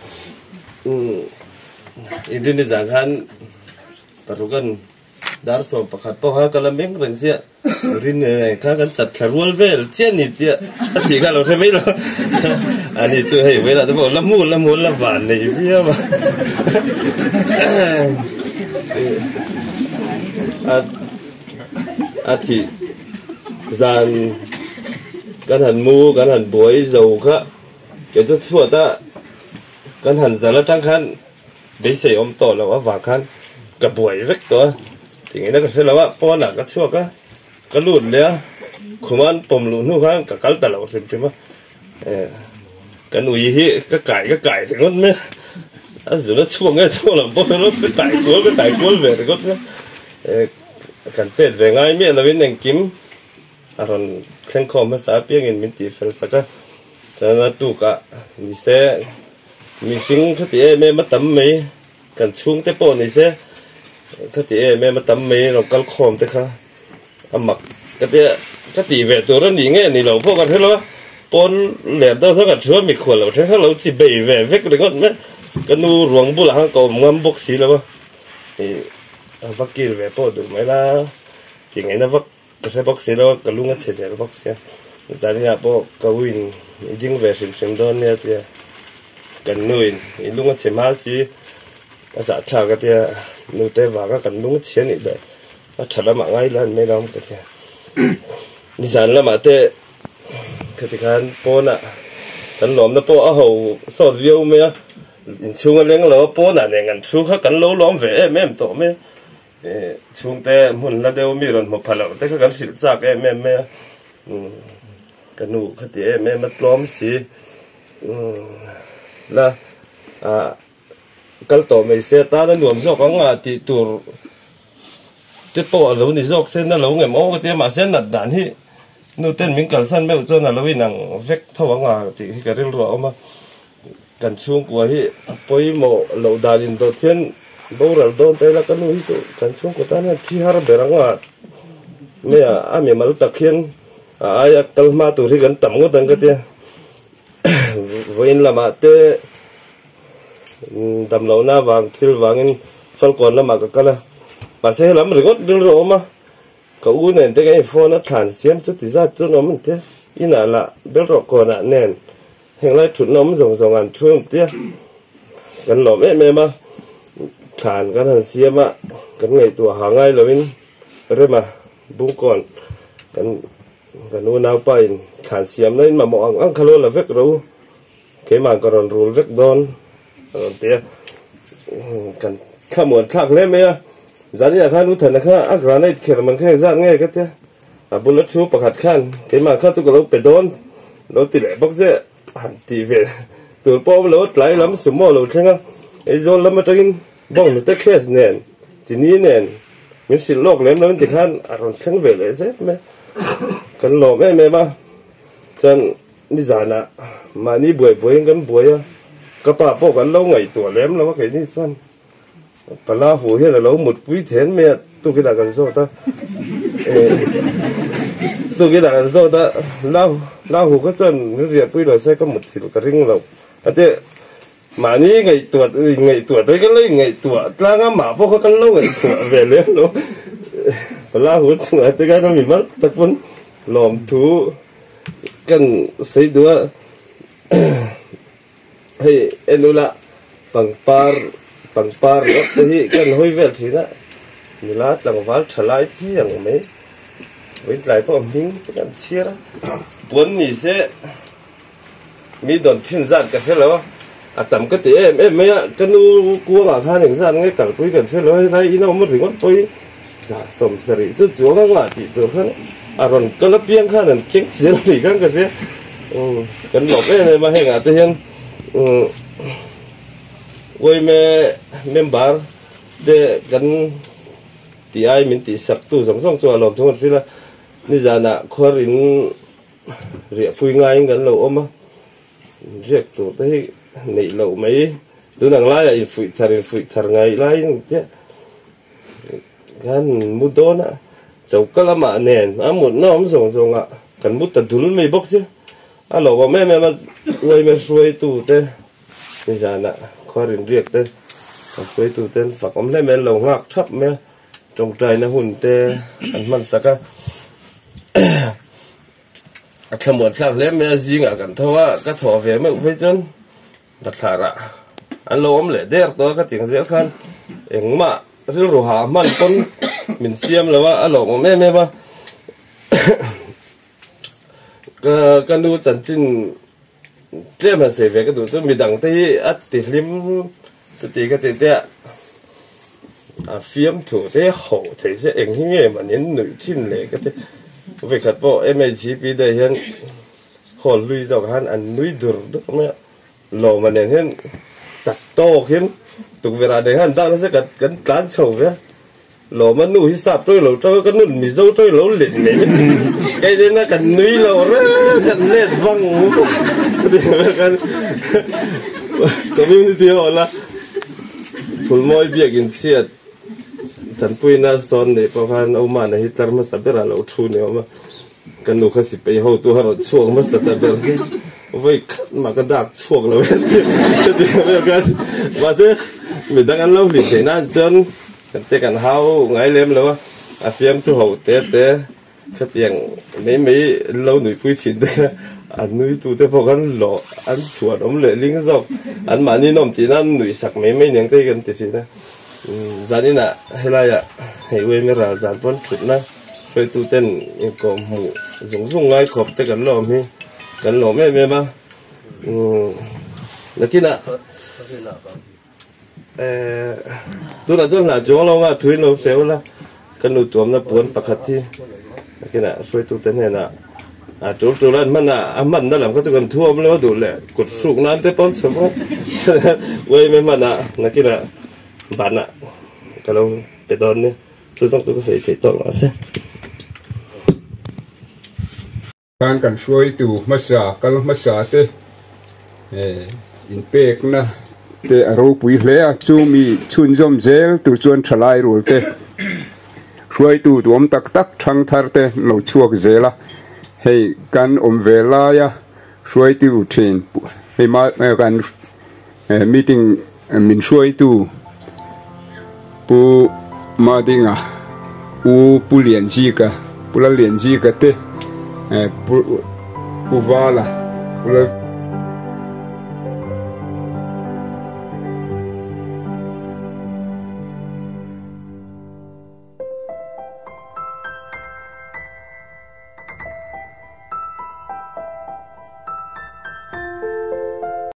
umm inrin nizan khan parukan Dar 11 pawh kha ka la meng reng sia, rin nge kha kan chat thla rual vel chiah ni tia a thih kha lo hre mai lo. Ani chu hei velah te pawh la hmu la hmu la van nei viau a. A thih zan kan han mu kan han buai zo kha kei chu chhuat a kan han zal atang khan Beisei awm tawh loh avang khan ka buai vek tawh a, tingin a ka hre lo a, pawnah ka chhuak a, ka lut leh a, khuma an pawm luh hnu khan ka kal ta loh hrim hrim a, eh kan ui hi ka kai ka kai ringawt mai a, a zun a chhuak nge chhuak lo pawh hre lo, ka kai kual ka kai kual ve ringawt mai a, eh kan chet ve ngai miah lovin engkim a rawn thleng khawm hmasa apiangin min tihfel sak a, chuan a tukah ni se. Mihring khati em em a tam mai, kan chhungte pawh ni se khati em em a tam mai lo kal khawm te kha a mak ka tia ka tih ve tur a nih nge ni lo pawh kan hre lo a, pawn leh deuh kha kan thu a mikhual lo thleng kha lo chi bei ve vek ringawt mai, ka nu ruang bulah khan ka awm ngam bawk si lo a, ih a va kil ve pawh duh mai la tih ngaihna vak. Ka hre bawk si lo a, ka lung a chhe zel bawk sia. Zaniah pawh ka u in i ding ve hrim hrim dawn nia tia kan nu in i lung a chhe hma si a zahthlak a tia nu te vanga kan lung a chhe nih leh a tha lamah ngai lan mai lo ka tia. Nizan lamah te khati khan pawnah kan lawmna pawh a ho sawt viau mai a, inchhung a leng lo a pawnah nen kan thu kha kan lo lawm ve em em tawh mai a. Chhungte hmun hla deuh mi rawn hmu pha loh te kha kan hrilh chak em em mai a, ka nu kha ti em em a tlawm si la kal tawh mai se tan a nuam zawk ang a tih tur te pawh a lo ni zawk se na lo ngem aw ka ti a, mahse nat dan hi nu ten min kalsan meuh chuan a lo inang vek tho ang a tih hi ka rilru a awm a. Kan chhungkua hi a pawimawh loh dan indawt hian boral dawn ta ila ka nu hi chu kan chhungkua tan hian thi har ber ang a, mai a a mimal tak hian a aia kal hma tur hi kan tam ngawt ang ka tia. Vawiin lamah te damlohna avang thil vangin Falkawn lamah ka kal a, mahse helam ringawt rilru a awm a, ka u nen te kan inphone a thlan siam chu ti zat chu an awm ang tia, inah lah belrawh kawnah nen Henglai thutna awm zawng zawng an thu ang tia kan lawm em em a, thlan kan han siam a, kan ngaihtuah ha ngai loin Rema Bungkawn kan kan unaupa in thlan siamna in mamawh ang ang kha lo la vek ro u, keimah ka rawn rul vek dawn a rawn ti a, kan thlamuan thlak hle mai a, Zaniah khan Uthana kha a granite kher man kha engzat nge ka tia. A bula thu pakhat khan keimah kha chu ka lo pe dawn lo ti leh bawk che han tih ve tur pawh awm lo a, tlai lam sumo lo thleng a, Aizawl lam atangin bawng hnute case nen chini nen min hrilh lawk lem lo in tikhan a rawn thleng ve leh zet mai a, kan lawm em em a, chuan nizanah mahni buai buaiin kan buai a. Ka pa pawh kan lo ngaihtuah lem lo a keini chuan pala hu hian a lo mutpui then mai a tukinah kan zawt a tukinah kan zawt a la hu kha chuan min riahpui lo se ka mutthilh ka ring lo a ti mahni ngaihtuah ngaihtuah te kan lo ingaihtuah tlang a mah pawh kha kan lo ngaihtuah ve lem lo pala hu chungah te khan a mi mal tak pawn lawmthu kan sawi duh a. Hei en ula pangpar pangpar ringawt te hi kan hawi vel thin a nula tlangval tha lai chi ang mai vawitlai pawh a hming te kan chhiar a puan ni se mi dawn thin zat ka hre lo a a tam ka ti em em mai a ka nu kuangah khan engzat nge kalpui kan hre lo a helai in a awm ringawt pawh hi za sawmsarih chu chuang a ngah tih tur khan a rawn kal apiang khan an keng zel a nih khan ka hria kan lawm em em a hengah te hian uaime member te kan tih ai min tih sak tu zawng zawng chu a lawm thung an hrilh a nizanah khuar in riahpui ngaiin kan lo awm a riak tur te hi neih loh mai tun ang laiah infuih thar infuih thar ngaih laiin engtia Kan mu dawn a, choka lamah nen a mutna awm zawng zawng ah kan mu ta dul mai bawk sia, a lo awm em em a, uaime hruaitu te nizanah khua rinriak te kan hruaitu te an fak awm hle mai, an lo nghak thap mai a, tawngtaina hun te an hman sak a, a thlamuan thlak hle mai a, zingah kan tho a, ka thaw ve meuh phei chuan. Bathlarah an lo awm leh der tawh a ka ti ang zel khan engmah rilru ha hman pawn min siam lo a, a lawmawm em em a. Ka ka nu chanchin tlem han sawi ve ka duh chu midang te hi a ti hlim chuti ka ti te a, a fiamthu te ho thei se eng hi nge mahni an nuih thin le ka ti. Vawikhat pawh MHGP day hian Hall hlui zawk khan an nui dur dur mai a, lawma nen hian chak tawk hian tukverh ah nen khan an dak nasa kan kan tlan chho ve a, lawma nu hi sap tawi lo tang a ka nun mizo tawi lo let mai kei nen a kan nui lo reng kan let vang kan community hall a Phulmawi biakin chhiat tanpuina sawn neih pawh khan Oman-a hi tlar hmasa berah lo thu ni awm a. Ka nu kha sipai hotu a rawn chhuak hmasa ta ber hi vawi khat mah ka dak chhuak lo e ti ka ti vel khan mahse midang an lo hlim theih nan chuan kan te kan hau ngai lem lo a a fiamthu ho te te khatiang mai mai lo nuihpui thin te kha a nui tu te pawh khan lawh an chhuan awm leh ling zawk an mahni nawm tih nan nuih sak mai mai niang te hi kan ti thin a zaninah helaiah hei uaime ral zan pawn thutna. Hruaituten inkawm hmuh zung zung ngai khawp te kan lawm hi kan lawm em em a, nakinah tunah chuan hna chuang lo nga thuin lo hreu la ka nu tuamna puan pakhat hi nakinah hruaitute hnenah a tul tul a an hman a a hmanna lam kha chu kan thuam lo a duh leh kut hruk nan te pawh an chhawp a uaime hmanah nakinah banah ka lo pe dawn nia. Chu zawng chu ka sawi theih tawh lo se. Khan kan hruaitu hmasa kal hmasa te inpekna te a ropui hle a, chumi chhunzawm zel tur chuan thalai rual te hruaitu duhawm tak tak thangthar te an lo chhuak zel a, hei kan awm ve laia hruaitu thin hei kan Meeting min hruaitu Pu Madinga, U Pu Lianzika, Pu Lallianzika te, Pu Vala, Pu Lal.